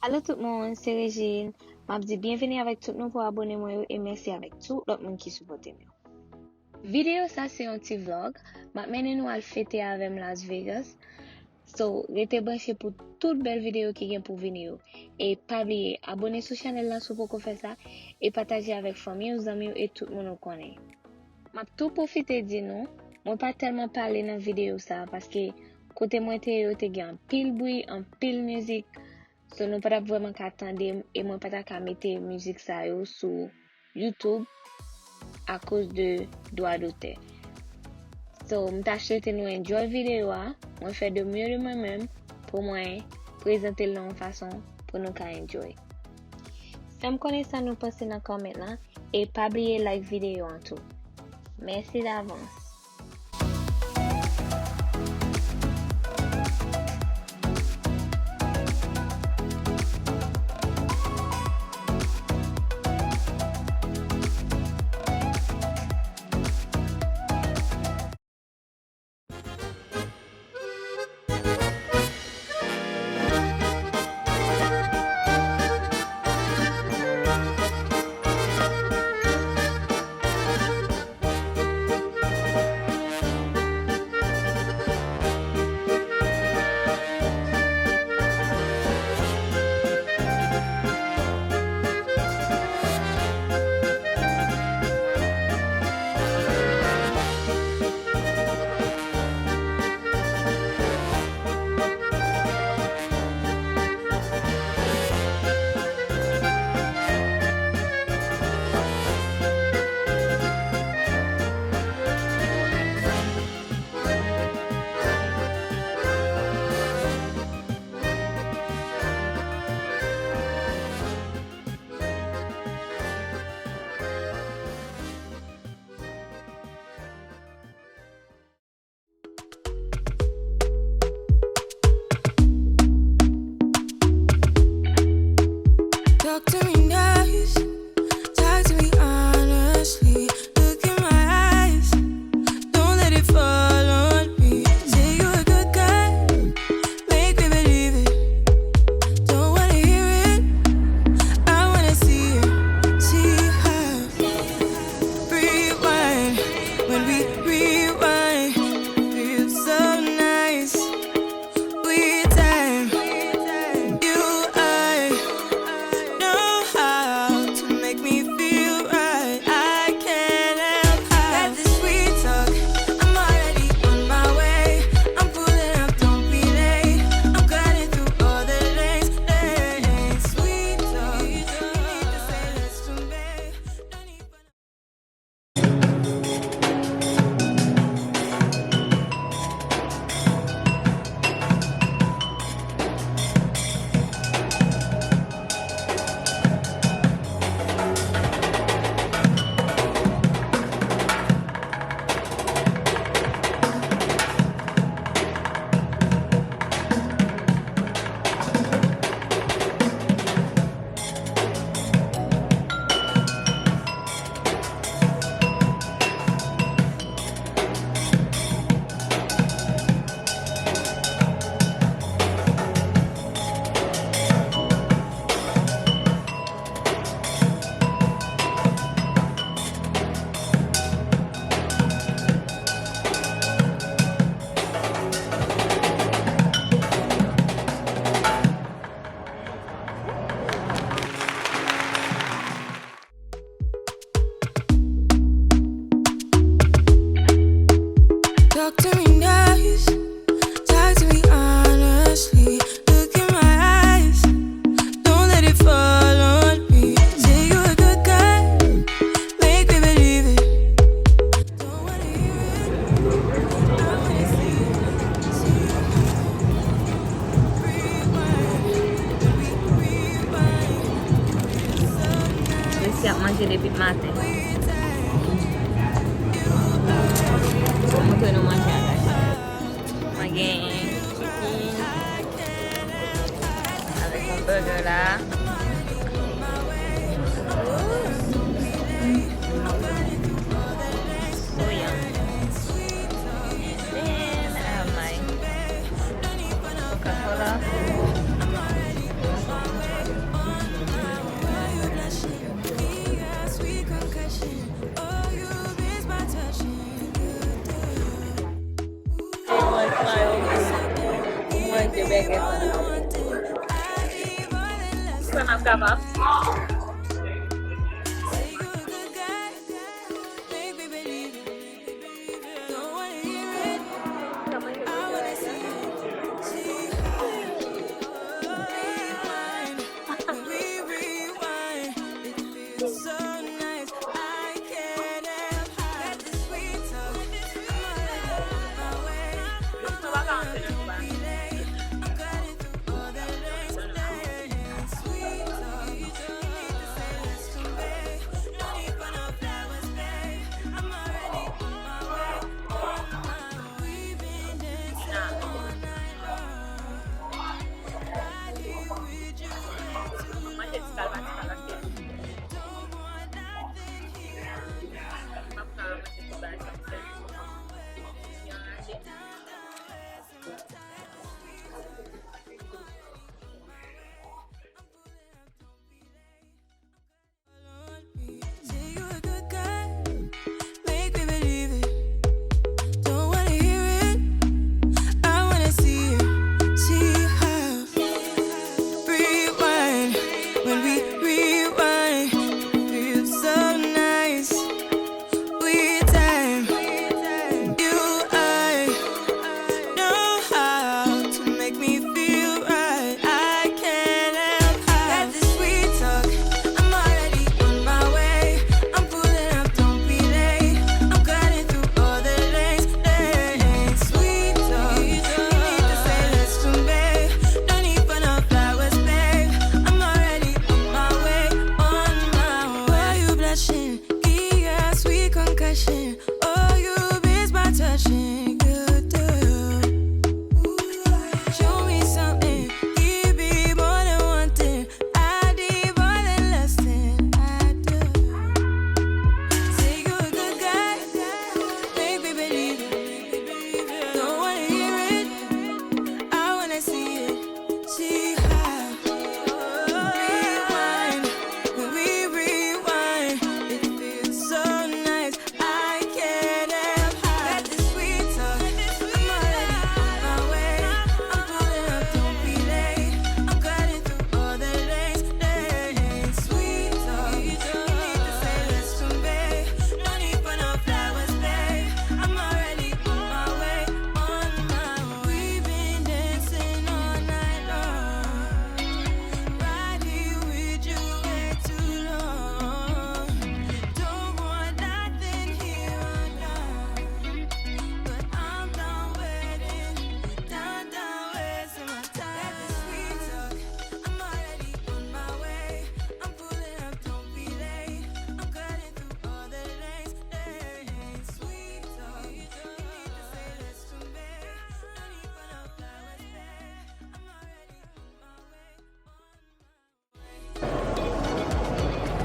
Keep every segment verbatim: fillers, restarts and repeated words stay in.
Alo tout moun, se Regine. M ap di byenveni avèk tout nouvo abone mwen yo e mèsi avèk tout lòt moun ki sipòte m yo. Videyo sa se yon ti vlog. M ap mennen nou al fete avè m Las Vegas. So, rete branche pou tout bèl videyo ki gen pou vini yo. E pa bliye, abone sou chanèl la si w poko fè sa, e pataje avèk fanmi w, zanmi w e tout moun ou konnen. M ap tou pwofite di nou, mwen pa tèlman pale nan videyo sa a, paske kote mwen te ye yo te gen anpil bri, anpil mizik. So, nou pa t ap vrèman ka tande m, e mwen pa ta ka mete mizik sa yo sou YouTube akoz de dwa dotè. So, m ta swete nou enjoy videyo a. Mwen fè de mieux de mwen menm pou mwen prezante l nan yon fason pou nou ka enjoy. Fè m konnen sa nou panse nan comment lan e pa bliye like videyo an tou. Mèsi davans. Talk to me nice, talk to me honestly. Look in my eyes, don't let it fall on me. Say you a good guy, make me believe it. Don't wanna hear it, I wanna see it. See how. Rewind, when we rewind, feels so nice. We time, you, I know how to make me feel right. I can't help how. Got this sweet talk, I'm already on my way. I'm pulling up, don't be late. I'm cutting through all the lanes, lanes. Sweet talk, you need to say less to me. Don't even Talk to me nice, talk to me honestly. Look in my eyes, don't let it fall on me. Say you a good guy, make me believe it. Don't wanna hear it, I wanna see it. See it. Rewind, rewind. Mesye ap manje depi maten. Mwen montre nou manje a, guys. Mwen gen chicken avèk yon burger la. So yummy. Then, I have my Coca-Cola. Sa n ap kapab.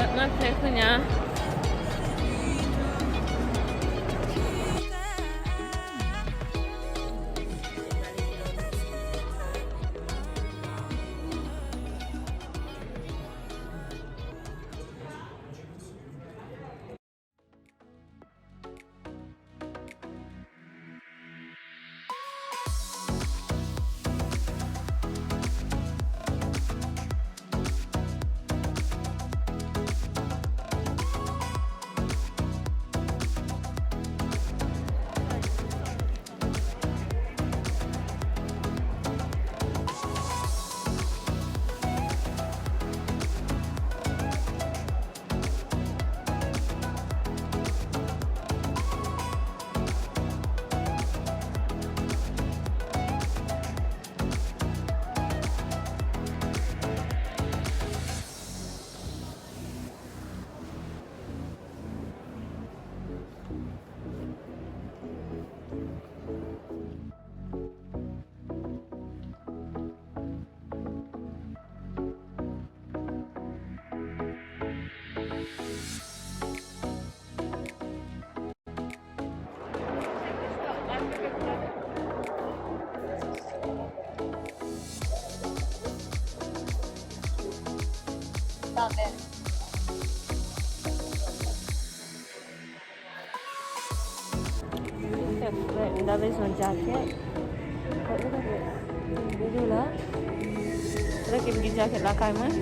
Bat nan fè kounye a. Fè frèt, m ta bezwen jakèt. Fòk nou ta fè. Vide la. Lè ke m gen djakèt lakay mwen.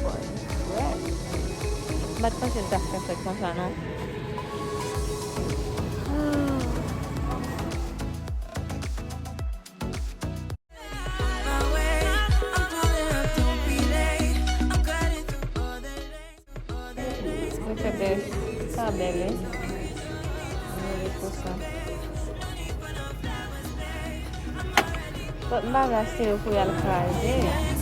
Bon, frè. M pa t panse l ta fè frèt konsa, non. Mwen fè bèl. Sa bèl, wi. Mwen rele pou sa. Pòt bagay se yo pou y al kraze.